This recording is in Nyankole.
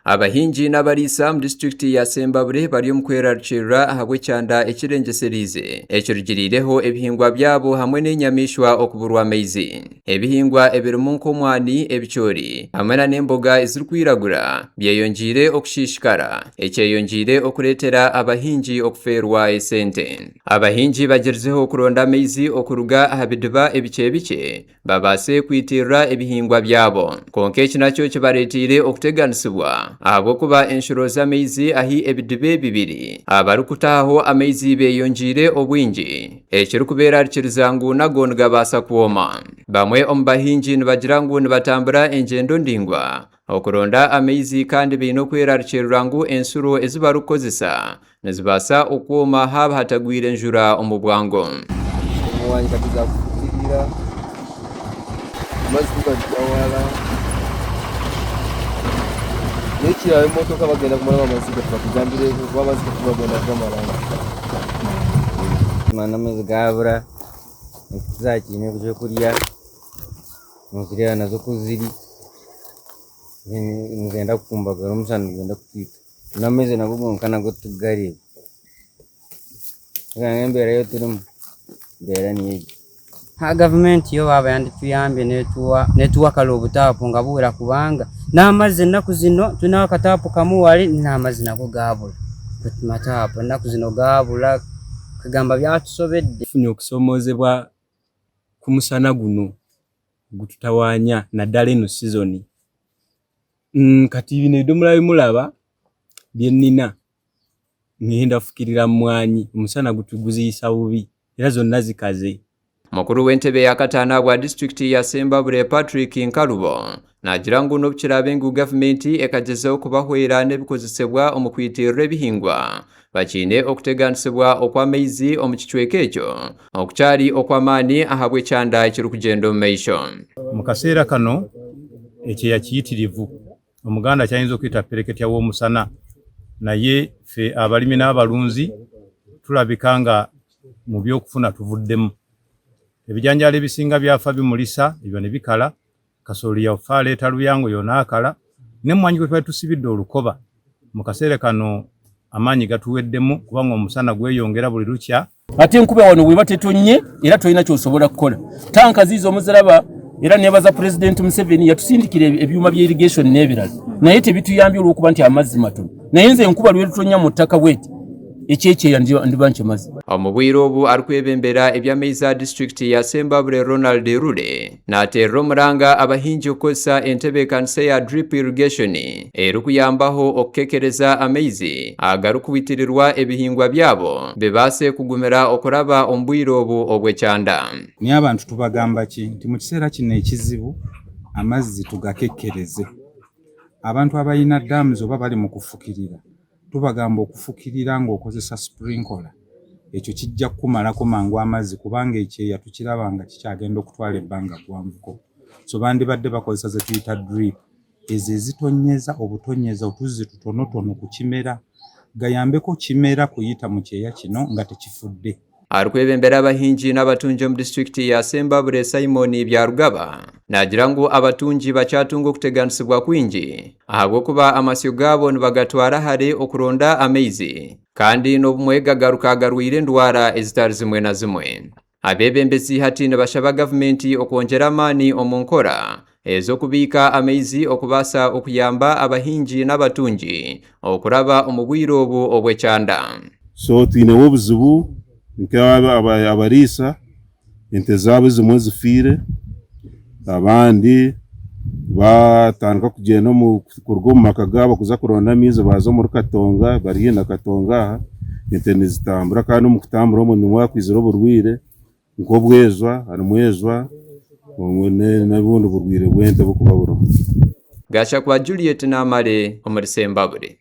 Abahingi n'abariisa omu disiturikiti ya Sembabule bari omu kwerarikirira ahabw'ekyanda ekirengyesereize ekirugiriireho ebihingwa byabo hamwe n'enyamaishwa okuburwa amaizi. Ebihingwa ebirimu nk'omwani, ebicoori hamwe nana emboga ezirikwiragura byeyongyeire okushiishikara ekyeyongyeire okureetera abahingi okufeerwa esente. Abahingi bagyerizeho kuronda amaizi okuruga aha bidiba ebikye bikye babaase kwitirira ebihingwa byabo. Kwonka eki nakyo kibareeteire okuteganisibwa ahabw'okuba enshuro z'amaizi ahi ebidiba ebi biri, abarikutahaho amaizi beeyongyeire obwingi, ekirikubeerarikiriza ngu nago nigabaasa kwoma. Bamwe omu bahingi nibagira ngu nibatambura engyendo ndaingwa okuronda amaizi kandi baine okwerarikirira ngu enshuro ezi barikukozesa Nizibaasa okwoma haaba hatagwire njura omu bwangu. Omwani kati gakufukirira, amaizi kugaruga wala, nekirara emotoka bagenda kumaramu amaizi batugambire kuba amaizi tibagenda kugamaramu. N'amaizi gabura tituzakiine ekyokurya nozireeba nazo oku ziri nizenda kukumbagara omushana nigwenda kutwita. N'amaizi nago gonka nago titukugareeba, mbwenu embeera ei turimu embeera niyo egyo. Gavumenti yo baaba yandituyambire netuha kare obutaapu nga buhwera kubanga n'amaizi enaku zino twineho akataapu kamwe ware n'amaizi nago gaabura, amataapu enaku zino gaabura kugamba byatusobedde. Tufunire okusoomoozebwa kw'omushana guno ogututawaanya naddala enu sizoni. Kati bino ebidomora bi muraba bye nina nihenda kufukirira mwanyi omushana guziisa bubi era zonna zikaze. Mukuru w'entebe ya kataano ahabwa disiturikiti ya Sembabule Patrick Nkalubo naagira ngu n'obu kiraabe ngu gavumenti ekagyezaho kubahwera n'ebikozesebwa omu kwitirira ebihingwa, bakiine okuteganisibwa okw'amaizi omu kicweka ekyo okukyari okw'amaani ahabw'ekyanda ekirikugyenda omu maisho. Mu kaseera kano ekyeya kiyitirivu, Omuganda kyayinza okwita pereketya w'omusana naye ffe abalimi n'abalunzi tulabika nga mu by'okufuna tuvuddemu. Ebijanjaalo ebisinga byafa bimulisa ebyo ne bikala Kasooli yafa aleeta luyango yoona akala, n'emmwanyi kwe twali tusibidde olukoba. Mu kaseera kano amaanyi gatuweddemu kubanga omusana gweyongera buli lukya. Ate enkuba wano bweba tetonnye era tolina kyosobola kukola. Tanka ziizo muziraba era nebaza Pulezidenti Museveni yatusindikira ebyuma bya irrigation n'ebirala naye tebituyambye olw'okuba nti amazzi matono. Naye nze enkuba lwerutonnya mu ttaka bweti ekyekyeya ndiba nkimaze. Omu bwire obu arikwebembera eby'amaizi aha disiturikiti ya Sembabule Ronald Lule nateerera omuranga abahingi kukozesa entebeekanisa eya drip irrigation erikuyambaho okukekereza amaizi agarikwitirirwa ebihingwa byabo bibaase kugumira okuraba omu bwire obu obw'ekyanda. Naye abantu tubagamba ki nti mu kiseera kino ekizibu amazzi tugakekereze. Abantu abalina dams oba bali mu kufukirira Tubagamba okufukirira ng'okozesa sprinkler, ekyo kijja kukumalako mangu amazzi kubanga ekyeya tukiraba nga kikyagenda okutwala ebbanga ggwanvuko. So bandibadde bakozesa ze tuyita drip ezo ezitonnyeza obutonnyeza otuzzi tutonotono ku kimera gayambeko kimera kuyita mu kyeya kino nga tekifudde. Arikwebembera abahingi n'abatungi omu disiturikiti ya Sembabule Simon Byarugaba naagira ngu abatungi bakyatunga okuteganisibwa kwingi ahabw'okuba amasyo gaabo nibagatwara hare okuronda amaizi kandi n'obumwe gagaruka garwaire endwara ezitari zimwe na zimwe. Abeebembezi hati nibashaba gavumenti okwongyera amaani omu nkora ez'okubiika amaizi okubaasa okuyamba abahingi n'abatungi okuraba omu bwire obu obw'ekyanda. So twineho obuzibu nk'abariisa ente zaabo ezimwe zifiire abandi batandika kugyenda kuruga omu maka gaabo kuza kuronda amaizi baaza omuri Katonga bari haihi na Katonga aha ente nizitambura kandi omu kutambura omwo nimwo hakwizira oburwaire. Nk'obwejwa, harimu ejwa n'obundi burwaire bw'ente oburikuba buriho. Gashakwa Juliet Namale omuri Sembabule.